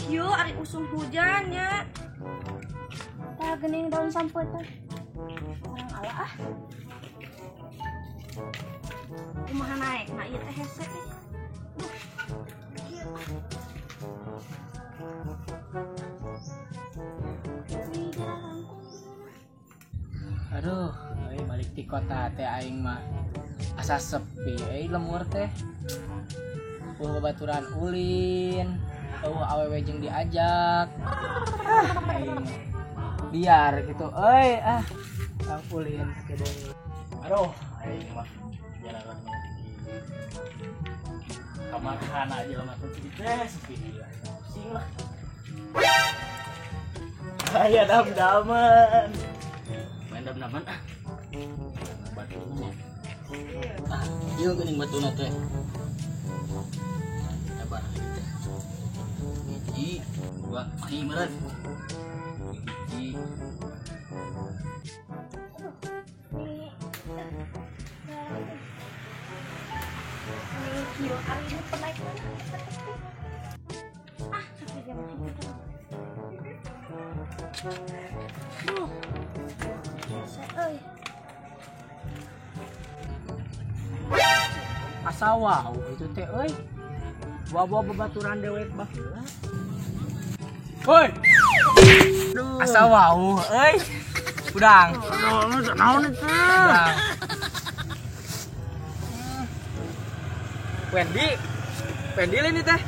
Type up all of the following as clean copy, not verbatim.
Kieu ari usum hujan nya. Tah geuning daun sampeu teh. Urang ala ah. Kumaha naek na ieu teh hese teh. Duh. Kieu. Aduh, euy balik ti kota teh aing mah asa sepi euy lemur teh. Eueuh babaturan ulin, eueuh awewe jeung diajak. Ah, aing biar gitu euy ah. Tang ulin gede. Aduh, aing mah jalan kamar kana aja lah mah teh sepi. Pusing lah. Aya dam-daman. Main dam-daman ah. Batuna. Ah, ieu geuning batuna teh. Sabar teh. Hiji, dua, tiga, meureun. Hiji. Kieu ari nu penaik mana? Ah, sampai jam itu. Duh. Hese euy. Asa wow itu teh euy. Bawa-bawa babaturan dewek baheula. Hoi. Asa wow euy. Udang. Naon itu? Udang. Wendy. Wendy ini teh.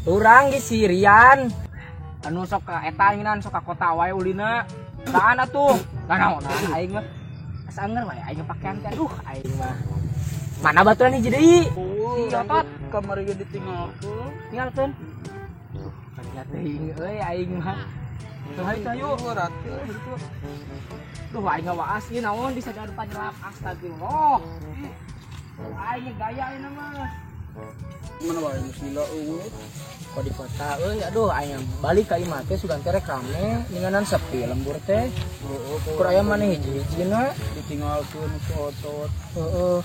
Urang di Sirian. Anu sok ka eta nginan sok ka kota wae ulina. Tahan atuh. Nanaonan aing mah. Asa anger wae aing pakean teh. Aduh aing mah. Mana baturan hiji deui? Si otot kamari ge ditinggalkeun. Tinggalkeun. Duh, kadia teuing euy aing mah. Tuh hayu hayu. Duh aing waas ieu naon bisa jadi panyelap astagfirullah. Aing gaya ieu mah. Mana wae geus lila eueuh. Kok di kota euy aduh aing balik ka imah teh sugan teh rek rame ninganan sepi lembur teh. Heeh, kur aya maneh hiji-hijina ditinggalkeun ku otot. Heeh.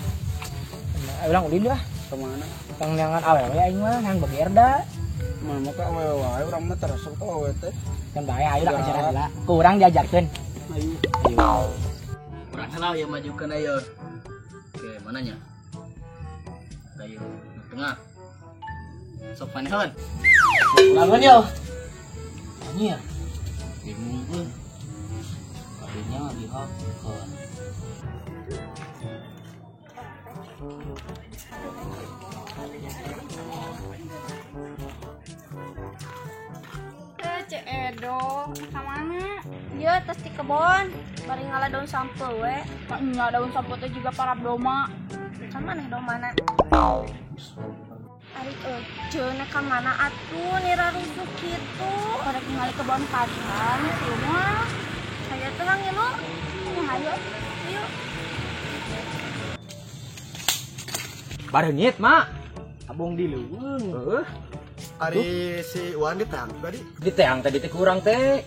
Nah, urang ulin lah. Ka mana? Tang neangan awewe aing mah nang begerda. Mana mah ka awewe wae urang mah teresep ka awewe teh. Kan bae ayo lah ajaran heula. Ku urang diajarkeun. Ayo. Ayo. Urang heula ya majukeun ayo. Oke, mananya? Ayo, tengah. Sok manehan. Urang yo. Anjir. Bingung euy. Kadinya dihakeun. Cek Edo, ka mana? Ieu tos di kebon, bari ngala daun sampeu we. Nya daun sampeu teh juga para doma. Ka maneh domana? Ari eceuna ka mana atuh nira rusuh kitu? Rek ningali kebon kacang ieu mah. Hayu teh Kang Ilu. Nya hayu. Ayo. Bareungit, Mak. Abong di leuweung. Heeh. Ari si Wan diteang tadi. Diteang tadi teh kurang teh.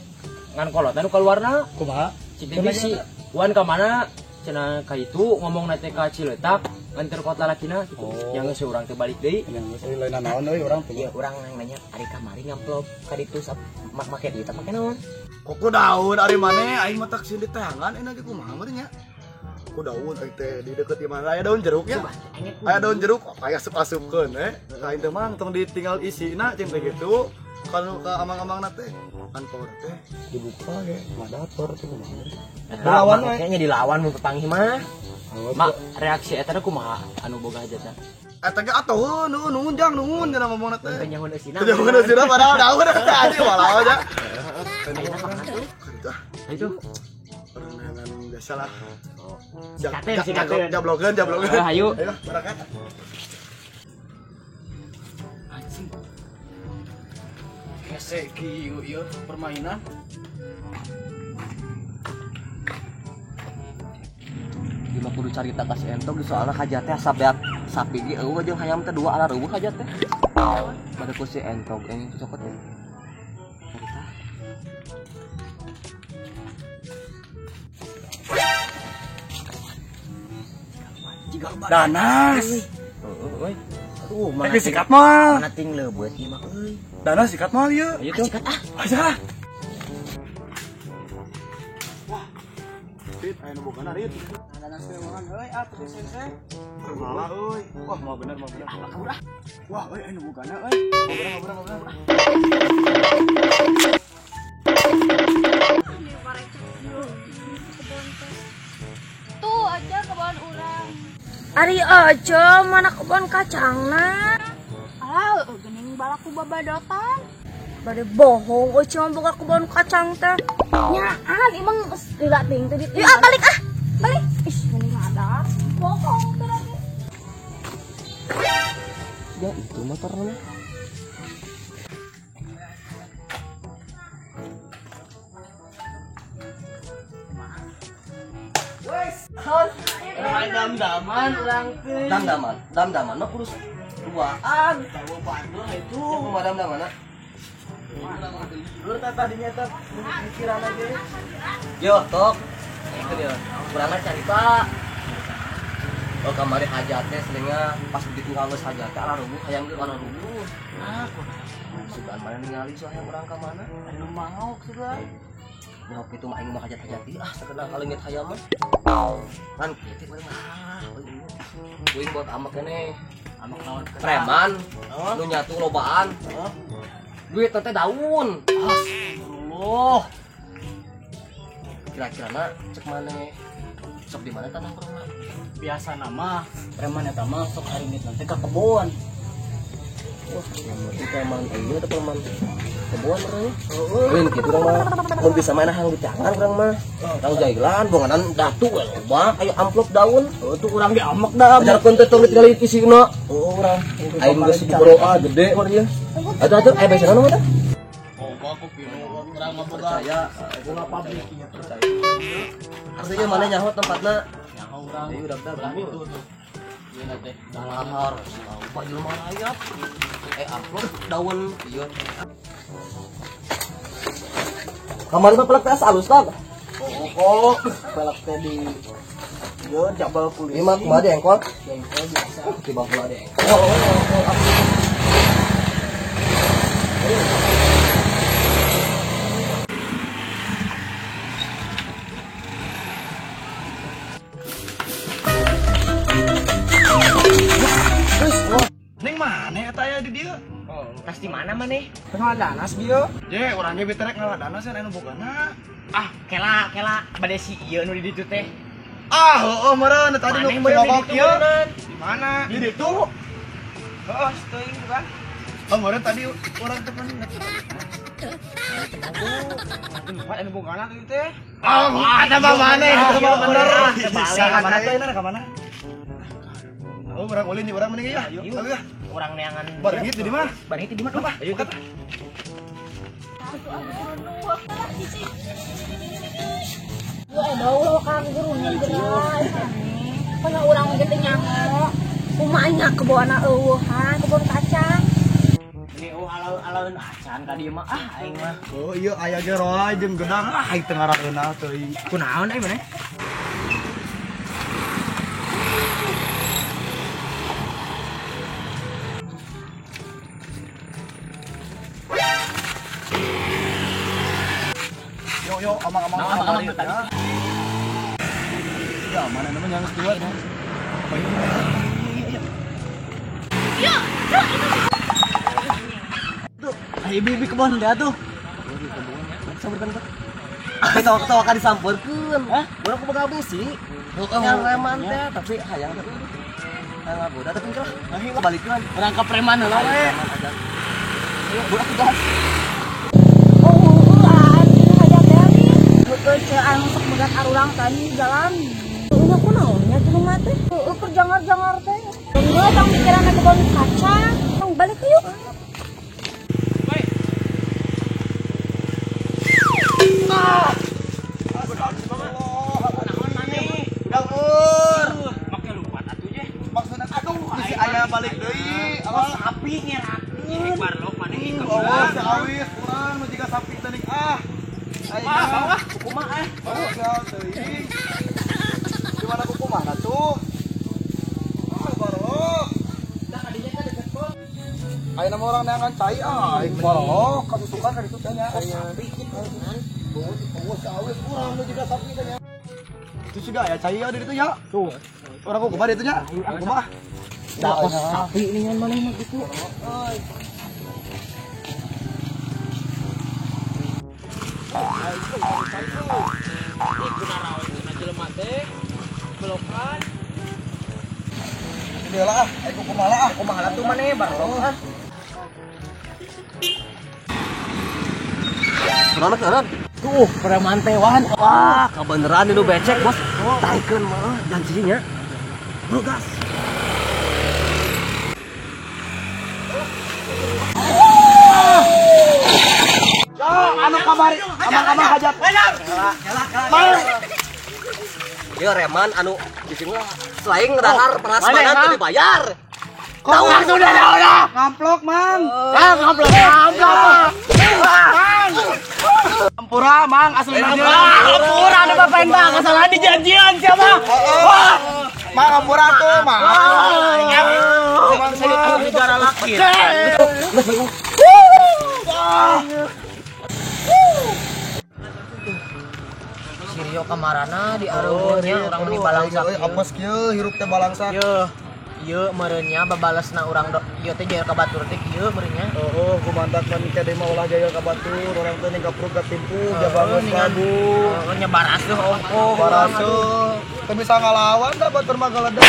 Ngan kolotna nu kaluarna. Kumaha? Cik teh si Wan ka mana? Cenah ka itu ngomongna teh ka Ciletak nganter kota lalakina gitu. Oh. Yang geus urang teh balik deui. Yang geus lain naon euy urang teh. Iya, urang nanya ari kamari ngamplop ka ditu make duit make naon? Kok daun ari maneh aing mah tak sieun diteangan enak ge kumaha meureun nya. Ku daun aing teh di deket imah aya daun jeruk nya. Aya daun jeruk aya asup-asupkeun eh. Aing teh mah tong ditinggal isina jeung teh kitu. Kalau ka amang-amangna teh kantor teh dibuka ge madator teh kumaha. Dilawan we kayaknya dilawan mun pepanggih mah. Mak reaksi eta kumaha anu boga hajatna? Eta ge atuh nuhun jang nuhun cenah ngomongna teh. Teu nyaho eusina. Teu nyaho eusina padahal daun teh anjing walau aja. Ayeuna ka mana tuh? Itu. Permainan biasa lah. Sikaten, jablokeun, jablokeun. Ayo. Ayo, berangkat. Anjing. Hese kieu ieu permainan. Ieu mah kudu carita ka si Entog soalna hajat teh asa beak sapi ge eueuh jeung hayam teh dua ala reueuh hajat teh. Bade ku si Entog ini cokot ya. Carita. Danas. Heeh euy. Aduh, mana sikat mah. Mana ting leubeut ieu mah euy. Dana sikat mah ieu. Ayo tuh. Sikat ah. Aja. Wah. Rit, aya nu bogana Rit. Dana seueungan euy, ah tuh sensei. Salah euy. Wah, mau bener, mau bener. Ah, kabur ah. Wah, euy aya nu bogana euy. Mau bener, mau bener, mau bener. Tuh aja kebon urang. Ari aja mana kebon kacangna. Alah, geuning balaku babadotan. Bade bohong euy cuma boga kebon kacang teh. Nyaan emang geus lila teuing teh. Yuk ah balik ah. Balik. Ih, geuning ada. Bohong teh lagi. Ya itu motornya. Dam-daman urang teh. Dam-daman, dam-daman mah kurus duaan. Tahu bandul itu. Kumaha dam-daman? Lur tadinya teh pikiran aja. Yo, tok. Itu dia. Kurangnya carita. Oh, kamari hajat teh selingnya pas begitu geus hajat teh ala rubuh hayang ge ala rubuh. Ah, kunaon? Sugan mana ningali so hayang urang ka mana? Anu maok sugan. Nyaho kitu mah aing mah hajat-hajat ah sakedah kaleungit hayam mah. Kan kitu mah ah euy buat amak keneh. Amak naon? Preman. Nu nyatu lobaan. Duit teh daun. Astagfirullah. Kira-kira na cek maneh sok di mana tanah preman? Biasa nama preman eta mah sok haringit nanti ka kebon. Wah, itu preman ieu teh preman kebon urang. Heeh. Kitu urang mah mun bisa main hang di tangan urang mah. Tang jailan bonganan datu we loba aya amplop daun. Heuh tuh urang diamek da. Ajarkeun teh tong ditinggali isina. Heuh urang. Aing geus diboroa gede mah ieu. Atuh aya besenna mah teh. Oh, aku pinu urang mah boga. Percaya, boga pabrik ieu percaya. Artinya mana nyaho tempatna? Nyaho urang. Ieu udah belah itu tuh. Ieu teh. Dalahar, lupa jelema rayap. Amplop daun ieu. Kamari mah pelek teh alus tah. Oh, pelek teh di ieu jabal kulit. Ieu mah kumaha diengkol? Diengkol biasa. Di bawah diengkol. Ning mana eta aya di dieu? Tas di mana maneh? Tengah danas bieu. Je, urang ge biterek ngalah danas anu bogana. Ah, kela kela bade si ieu nu di ditu teh. Ah, heueuh meureun tadi nu ngomong kieu. Di mana? Di ditu. Heeh, teuing bukan. Oh, meureun tadi urang teh kan. Tempat anu bogana teh teh. Ah, eta mah maneh, eta mah bener. Ka mana teh ka mana? Oh, urang ulin urang mending ya. Ayo ya. Urang neangan barengit di mana? Barengit di mana? Ayo kita. Yo bau kang guru nih. Kalau urang ge teh nyaho. Kumaha nya kebona eueuhan, kebon kacang. Ini oh alaun acan ka dieu mah ah aing mah. Oh iya aya ge roa jeung gedang ah aing teu ngarakeunah teuing. Kunaon euy maneh? Yo, amang-amang amang ya. Ya, mana namanya yang keluar. Apa ini? Yo, tuh, ayo bibi kebon dah tuh. Samperkeun teh. Tawa-tawa ka disamperkeun. Hah? Urang kumaha besi. Yang preman teh tapi hayang teh. Hayang ngagoda tapi engke lah. Balikeun. Urang ka preman heula we. Ayo, budak gas. Anu sok megat arurang tadi jalan. Eueuh kunaon nya jelema teh? Heueuh keur jangar-jangar teh. Geus tong mikiran kebon kacang. Tong balik yuk. Woi. Ah. Naon maneh? Dapur. Make lupa atuh je. Maksudna aduh bisi aya balik deui. Awas sapi ngerakeun. Barlok maneh Awas awis urang nu jiga sapi teh ah. Ah, bawah kumaha eh. Bawah teuing. Di mana kumaha tuh? Ah, barlok. Dah kadinya teh deket Ayeuna mah urang neangan cai ah, aing bolok kasusukan ka ditu teh nya. Sapi kitu kan. Eueuh awes urang nu juga sapi teh nya. Itu juga aya cai di ditu nya. Tuh. Urang kumaha ditu nya? Kumaha? Da kos sapi ningan maneh mah kitu. Ih kunaraon cenah jelema teh. Belokan. Ini lah ah, aing kumaha ah, kumaha tuh maneh barlok ah. Kunaon kunaon? Tuh, preman teh wan. Wah, kebeneran ini becek, Bos. Taikeun mah janjinya. Bro, gas. Anu kamari, amang-amang hajat. Mang. Ieu reman anu di sini selain ngedahar prasmanan teu dibayar. Tahu sudah udah. Ngamplok, Mang. Ah, ngamplok. Ngamplok. Mang. Ampura, Mang, asli Ampura anu bapak bang, kesalahan di janjian siapa? Mang ampura tuh, Mang. Mang saya negara laki. Si Rio kamarana di areunnya urang meni balangsak. Apes kieu hirup teh balangsak. Yeuh. Ieu meureunnya babalesna urang ieu teh jaya ka batur teh kieu meureunnya. Heeh, kumantak man kade mah ulah jaya ka batur, urang teh ningkapruk ka timpu, jabangeun lagu. Heeh, nyebar asuh ongkoh. Barasuh. Teu bisa ngalawan da batur mah galedeg.